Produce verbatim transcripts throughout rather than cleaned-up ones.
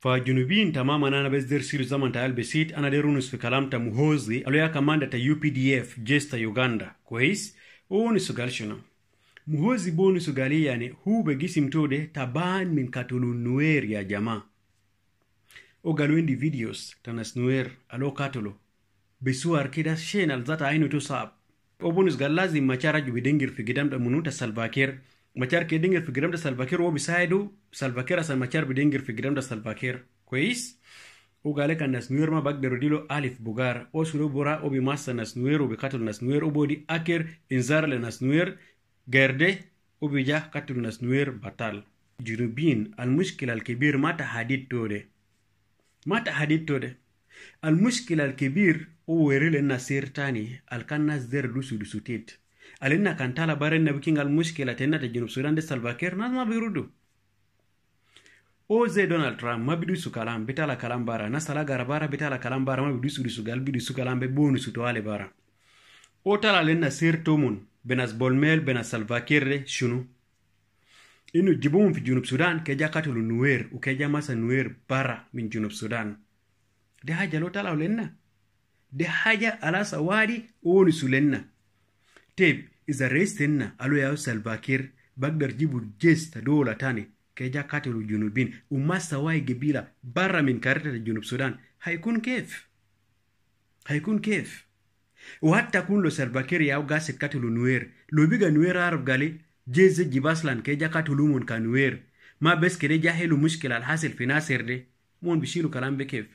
Fa Junubin tamam, ana bes der silu zaman ta al besit, ana der unus fi kalam ta Muhoozi, alo ya kamanda ta U P D F, jesh ta Uganda. Kwes? Unus gal shunu? Muhoozi bo unus gali yani, hu be gisim to de taban min katulu Nuer ya jama. O galu indi videos ta nas Nuer alo katulu. Be suwar kida shen al zata ainu to sab. O bo unus gal lazim Machar aju bi dengir fi gidam ta munu, ta Salva Kiir. Machar ke dengir fi gidam ta Salva Kiir, o bi saidu Salva Kiir asan Machar bi dengir fi gidam ta Salva Kiir. Kwes? O gal kan nas Nuer ma bagder dilu alif bugar. O sulu bura, o bi masa nas Nuer, o bi katulu nas Nuer, o bo di aker inzar le nas Nuer. Gerde, o bi ja katulu nas Nuer batal. Junubin, al mushkila al kebir ma ta hadid to de. Ma ta hadid to de. Al mushkila al kebir, o weri le nas sir tani, al kan nas der dusu dusu tit. Al inna kan tala bara inna bi kingal mushkila tena ta Junub Sudan de Salva Kiir, nas ma bi rudu. O ze Donald Trump, ma bi dusu kalam, bi tala kalam bara, nas ala gara bara, bi tala kalam bara, ma bi dusu dusu gal, bi dusu kalam, be bo unus to ale bara. O tala le nas sir to mun, be nas Bol Mel, be nas Salva Kiir de, shunu? Inu jibu mun fi Junub Sudan, ke ja katulu Nuer, u ke ja masa Nuer bara min Junub Sudan. De haja lo tala le na. De haja al asa wadi, o unus le na. Teb, iza reis tena, alo ya Salva Kiir, bagder jibu jesh ta dola tani, ke ja katulu Junubin, u masa wai gebila bara min karita ta Junub Sudan. Haikun kef? Haikun kef? Wa hatta kun lo Salva Kiir ya u gasid katulu Nuer, lo biga Nuer aruf gali, jesh ze jibu aslan ke ja katulu mun ka Nuer. Ma bes kede ja helu mushkila al hasil fi Nasir de. Mon bi shilu kalam be kef?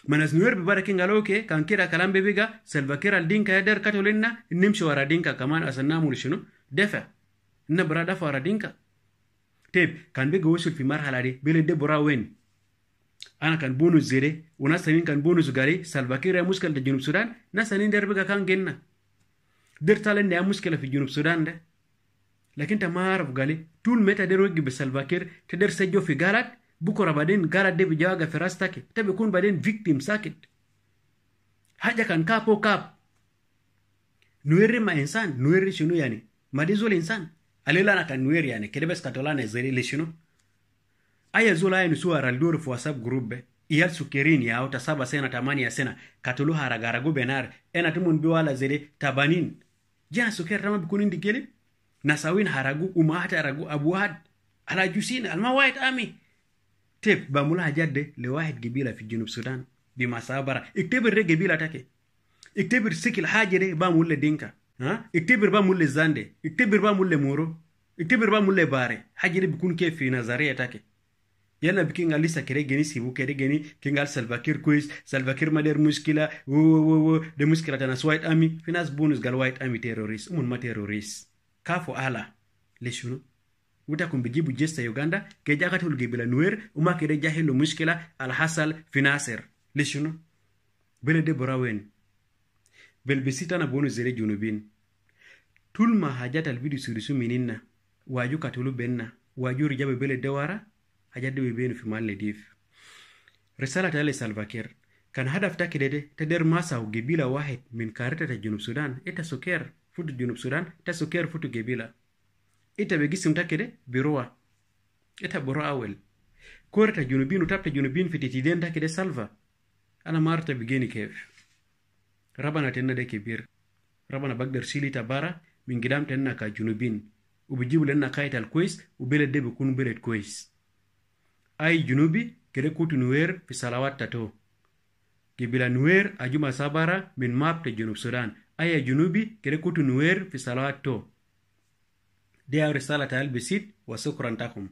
Ma nas Nuer bi bara kingal okay, kan kida kalam be biga, Salva Kiir al Dinka ya der katulu inna, nimshi wara Dinka kaman asan namulu shunu? Defa. Inna bura dafa wara Dinka. Teb, kan biga wosul fi marhala de, beled de bura wen? Ana kan bo unus ze de, u nas tanin kan bo unus gali, Salva Kiir ya mushkila ta Junub Sudan, nas tanin der biga kan genna. Der tala inna ya mushkila fi Junub Sudan de. Lakin ta ma aruf gali, tul meta der wegi be Salva Kiir, ta der sejo fi galat, bukura baden galat de bi ja waga fi ras taki, ta bi kun baden victim sakit. Haja kan kap o kap. Nuer ma insan, Nuer shunu yani? Ma de zol insan. Alela ana kan Nuer yani, kede bes katola na zeri le shunu? Aya zol ainu suwar al doru fi WhatsApp group be. Iyal sukerin ya, o ta saba sena, tamaniya sena, katulu haragu haragu be nar, ena tumun bi wala zede, tabanin. Ja suker tama bi kun indi kelib? Nasawin haragu, umahat haragu, abuhat, al ajusin, al ma White Army. Teb, bi amulu hajat de le wahid gebila fi Junub Sudan, bi masa bara. Iktebir de gebila taki. Iktebir sikil haja de bi amulu le Dinka. Ha? Iktebir bi amulu le Zande. Iktebir bi amulu le Moro. Iktebir bi amulu le Bare. Haja de bi kun kef fi nazariya taki? Yala bi kingal lisa kede geni sibu kede geni kingal Salva Kiir kwes, Salva Kiir ma der mushkila, wo, wo, wo, wo, de mushkila ta nas White Army, fi nas bo unus gal White Army terrorist, umun ma terrorist. Kafu ala, le shunu? Uta kun bi jibu jesh ta Uganda, ke ja katulu gebila Nuer, u ma kede ja helu mushkila al hasal fi Nasir. Le shunu? Beled de bura wen? Bel besit ana bo unus zede Junubin. Tul ma hajat al bi dusu dusu min inna, wa aju katulu benna, wa aju rija be beled de wara, hajat de bi benu fi mal nedif. Risala ta le Salva Kiir. Kan hadaf ta kede de, ta der masa u gebila wahid min karita ta Junub Sudan, ita suker futu Junub Sudan, ta suker futu gebila. Ita be gisim ta kede, bi rua. Ita bi rua awel. Kore ta Junubin, u tab ta Junubin fi titi den ta kede Salva. Ana ma aruf ta bi geni kef. Rabana tena de kebir. Rabana bagder shili ita bara min gidam tena ka Junubin. U bi jibu lena kait al kwes, u beled de bi kun beled kwes. Ai Junubi, kede kutu Nuer fi salawat ta to. Gebila Nuer aju masa bara min map ta Junub Sudan. Ai ya Junubi, kede kutu Nuer fi salawat to. De ya risala ta al besit, wa shukran takum.